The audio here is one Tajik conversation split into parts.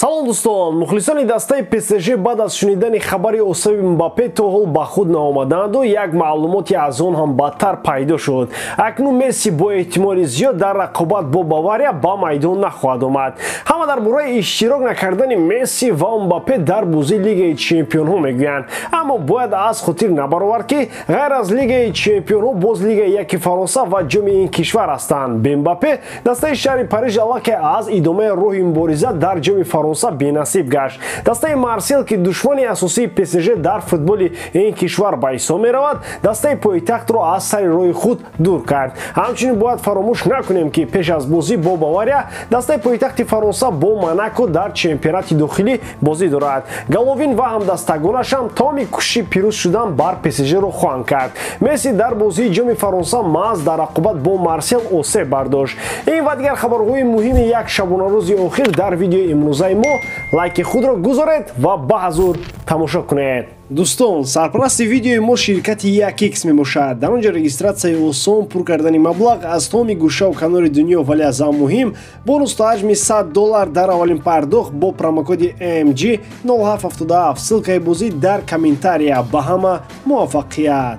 Салом дӯстон, мухлисони дастаи ПСЖ баъд аз шунидани хабари осеби Мбаппе то ҳол ба худ наомаданду як маълумоти аз он ҳам бадтар пайдо шуд. Акнун Месси бо эҳтимоли зиёд дар рақобат бо Бавария ба майдон нахоҳад омад. Ҳама дар бораи иштирок накардани Месси ва Мбаппе дар бозии Лигаи Чемпионҳо мегӯянд. Аммо бояд аз хотир набаровард, ки ғайр аз Лигаи Чемпионҳо боз Лигаи яки Фаронса ва ҷоми ин кишвар ҳастанд. Бе Мбаппе дастаи шаҳри Париж аллакай аз идомаи роҳи мубориза дар ҷоми Фаронса бенасиб гашт. Дастаи Марсел, ки душмани асосии ПСЖ дар футболи ин кишвар ба ҳисоб меравад, дастаи пойтахтро аз сари роҳи худ дур кард. Ҳамчунин бояд фаромӯш накунем, ки пеш аз бозӣ бо Бавария дастаи пойтахти Фаронса бо Монако дар чемпионати дохилӣ бозӣ дорад. Головин ва ҳамдастагонаш ҳам тамоми кӯшиши пирӯз шудан бар ПСЖ-ро хоҳанд кард. Месси дар бозии ҷоми Фаронса маҳз дар рақобат бо Марсел осеб бардошт. Ин ва дигар хабарҳои муҳими як шабонарӯзи охир дар видеои имрӯзаи мо. Лайки худро гузоред ва ба ҳазур тамошо кунед. Дӯстон, сарпарасти видеои мо ширкати 1x мебошад. Дар он ҷо регистратсияи осон, пур кардани маблағ аз тамоми гӯшаву канори дунё, вале аз ҳам муҳим бонус то ҳаҷми $100 дар аввалин пардохт бо промокоди MG 0777. Ссылкаи бозӣ дар комментария. Ба ҳама муваффақият.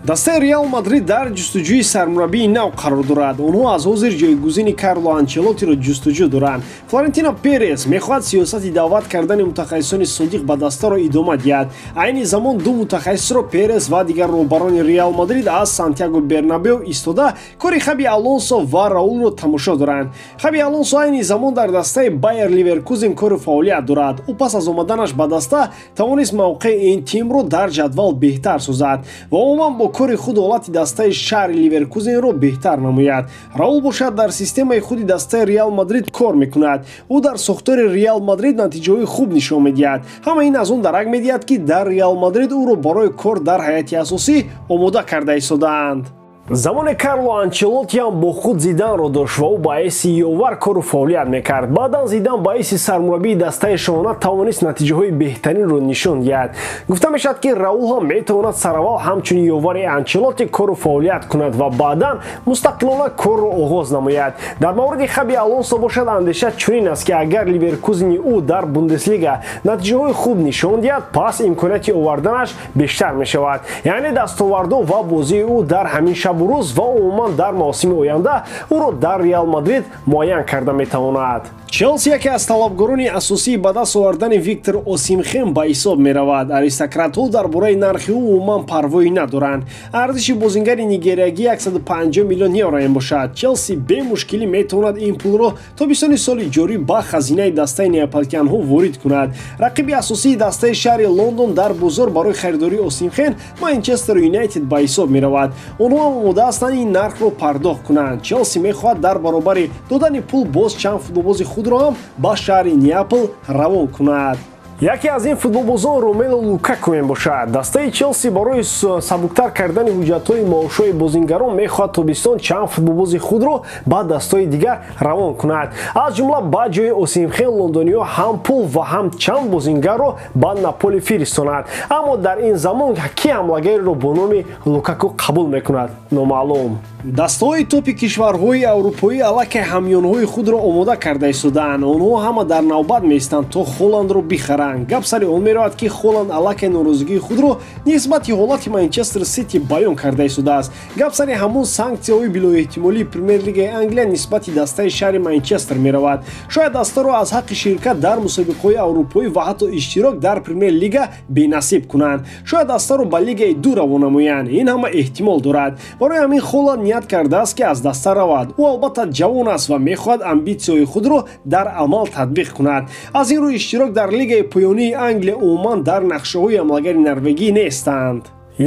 Дастаи Реал Мадрид дар ҷустуҷӯи сармураббии нав қарор дорад. Онҳо аз ҳозир ҷойгузини Карло Анчелотиро ҷустуҷӯ доранд. Флорентино Перес мехоҳад сиёсати даъват кардани мутахассисони содиқ ба дастаро идома диҳад. Айни замон ду мутахассисро Перес ва дигар роҳбарони Реал Мадрид аз Сантьяго Бернабео истода кори Хаби Алонсо ва Раулро тамошо доранд. Хаби Алонсо айни замон дар дастаи Байер Ливеркузен кору фаъолият дорад. Ӯ пас аз омаданаш ба даста тавонист мавқеи ин тимро дар ҷадвал беҳтар созад ва умуман бо кори худ ҳолати дастаи шаҳри Ливеркузенро беҳтар намояд. Раул бошад дар системаи худи дастаи Реал Мадрид кор мекунад. Ӯ дар сохтори Реал Мадрид натиҷаҳои хуб нишон медиҳад. Ҳама ин аз он дарак медиҳад, ки дар Реал Мадрид ӯро барои кор дар ҳайати асосӣ омода карда истодаанд. Замоне Карло Анчелотти ҳам бо худ Зиданро дошт ва ӯ ба ҳайси ёвар кору фаъолият мекард. Баъдан Зидан ба ҳайси сармураббии дастаи шоҳона тавонист натиҷаҳои беҳтаринро нишон диҳад. Гуфта мешавад, ки Раул ҳам метавонад сараввал ҳамчун ёвари Анчелотти кору фаъолият кунад ва баъдан мустақилона корро оғоз намояд. Дар мавриди Хаби Алонсо бошад, андеша чунин аст, ки агар Ливеркузени ӯ дар Бундеслига натиҷаҳои хуб нишон диҳад, пас имконияти оварданаш бештар мешавад. Яъне дастовардҳо ва бозии ӯ дар ҳамин шаб рӯз ва умуман дар мавсими оянда ӯро дар Реал Мадрид муайян карда метавонад. Челси яке аз талабгорони асосии ба даст овардани Виктор Осимхен ба ҳисоб меравад. Аристократҳо дар бораи нархи ӯ умуман парвоӣ надоранд. Арзиши бозингари нигериягӣ 150 миллион евро мебошад. Челси бемушкилӣ метавонад ин пулро то бистони соли ҷорӣ ба хазинаи дастаи неаполитянҳо ворид кунад. Рақиби асосии дастаи шаҳри Лондон дар бозор барои харидории Осимхен Манчестер Юнайтед ба ҳисоб меравад. Онҳо ҳам омода ҳастанд ин нархро пардохт кунанд. Челси мехоҳад дар баробари додани пул боз чанд футболбози худро ҳам ба шаҳри Неапол равон кунад. Яке аз ин футболбозон Ромело Лукаку мебошад. Дастаи Челси барои сабуктар кардани ҳуҷҷатҳои маошҳои бозингарон мехоҳад тобистон чанд футболбози худро ба дастҳои дигар равон кунад. Аз ҷумла ба ҷои Осимхен лондониҳо ҳам пул ва ҳам чанд бозингарро ба Наполи фиристонад. Аммо дар ин замон ки ҳамлагареро бо номи Лукаку қабул мекунад, номаълум. Дастаҳои топи кишварҳои аврупоӣ аллакай ҳамёнҳои худро омода карда истодаанд. Онҳо ҳама дар навбат меистанд то Холландро бихаранд. Гап сари он меравад, ки Холланд аллакай норозигии худро нисбати ҳолати Манчестер Сити баён карда истодааст. Гап сари ҳамон санксияҳои билоэҳтимолии Премер-лигаи Англия нисбати дастаи шаҳри Манчестер меравад. Шояд дастаро аз ҳаққи ширкат дар мусобиқаҳои аврупоӣ ва ҳатто иштирок дар Премер-лига бенасиб кунанд. Шояд дастаро ба лигаи ду равон намоянд. Ин ҳама эҳтимол дорад. Барои ҳамин Холланд ният кардааст, ки аз даста равад. Ӯ албатта ҷавон аст ва мехоҳад амбитсияҳои худро дар амал татбиқ кунад. Аз ин рӯ иштирок дар лигаи поёнии Англия умуман дар нақшаҳои ҳамлагари норвегӣ нестанд.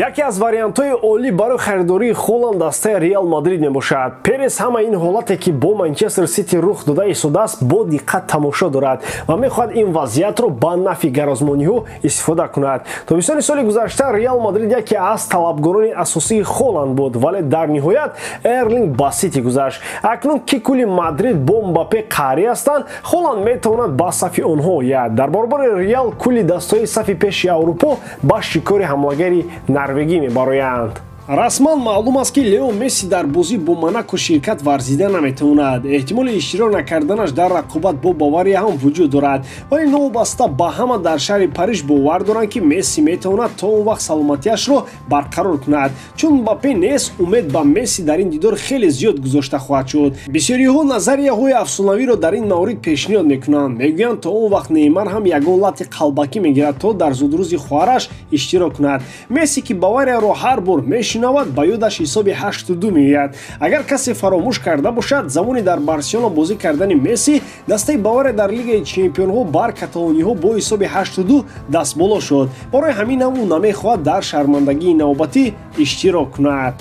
Яке аз вариантҳои олӣ барои харидории Холланд дастаи Реал Мадрид мебошад. Перес ҳама ин ҳолате, ки бо Манчестер Сити рух дода истодааст, бо диққат тамошо дорад ва мехоҳад ин вазъиятро ба нафъи гарозмониҳо истифода кунад. Тобистони соли гузашта Реал Мадрид яке аз талабгорони асосии Холланд буд, вале дар ниҳоят Эрлинг ба Сити гузашт. Акнун ки кули Мадрид бо Мбаппе қаҳрӣ ҳастанд, Холланд метавонад ба сафи онҳо ояд. Дар баробари Реал кулли дастҳои сафи пеши Аврупо ба шикори ҳамлагари норвегӣ мебароянд. Расман маълум аст, ки Лео Месси дар бозӣ бо Монако ширкат варзида наметавонад. Эҳтимоли иштирок накарданаш дар рақобат бо Бавария ҳам вуҷуд дорад, вале новобаста ба ҳама дар шаҳри Париж бовар доранд, ки Месси метавонад то он вақт саломатиашро барқарор кунад. Чун Мбаппе нест, умед ба Месси дар ин дидор хеле зиёд гузошта хоҳад шуд. Бисёриҳо назарияҳои афсонавиро дар ин маврид пешниҳод мекунанд. Мегӯянд, то он вақт Неймар ҳам ягон лати қалбакӣ мегирад, то дар зудрӯзи хоҳараш иштирок кунад. Месси, ки Баварияро ҳар бор мешунавад, ба ёдаш ҳисоби 8-2 меояд. Агар касе фаромӯш карда бошад, замони дар Барселона бозӣ кардани Месси, дастаи Бавария дар Лигаи чемпионҳо бар каталониҳо бо ҳисоби 8-2 дастболо шуд. Барои ҳамин ҳам ӯ намехоҳад дар шармандагии навбатӣ иштирок кунад.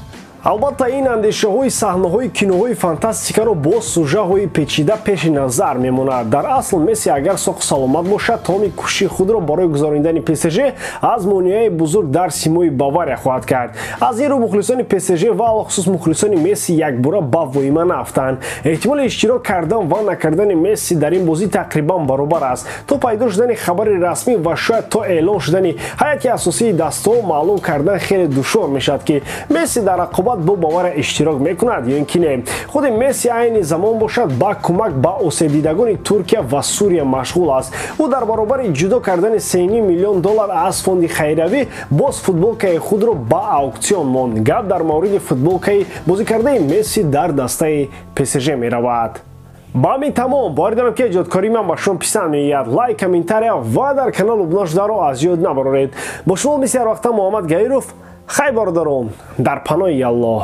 Албатта, ин андешаҳои саҳнаҳои киноҳои фантастикаро бо сужаҳои печида пеши назар мемонад. Дар асл, Месси агар соқу саломат бошад, тамоми кӯшиши худро барои гузаронидани ПСЖ аз монеаи бузург дар симои Бавария хоҳад кард. Аз ин рӯ мухлисони ПСЖ ва алахусус мухлисони Месси якбора ба воима наафтанд. Эҳтимоли иштирок кардан ва накардани Месси дар ин бозӣ тақрибан баробар аст. То пайдо шудани хабари расмӣ ва шояд то эълон шудани ҳайати асосии дастаҳо маълум кардан хеле душвор мешавад, ки Месси дар рақобат бо Бавария иштирок мекунад ё ин ки не. Худи Месси айни замон бошад, ба кӯмак ба осебдидагони Туркия ва Сурия машғул аст. Ӯ дар баробари ҷудо кардани 3 миллион доллар аз фонди хайриявӣ боз футболкаи худро ба ауксион монд. Гап дар мавриди футболкаи бозикардаи Месси дар дастаи ПСЖ меравад. Ба ҳамин тамом. Боварӣ дорам, ки эҷодкории ман ба шумо писанд меояд. Лайк, комментария ва дар канал обуна шударо аз ёд набароред. Бо шумо мисли ҳар вақта Муҳаммад Гаиров. Хай, бародарон, дар паноҳи Аллоҳ.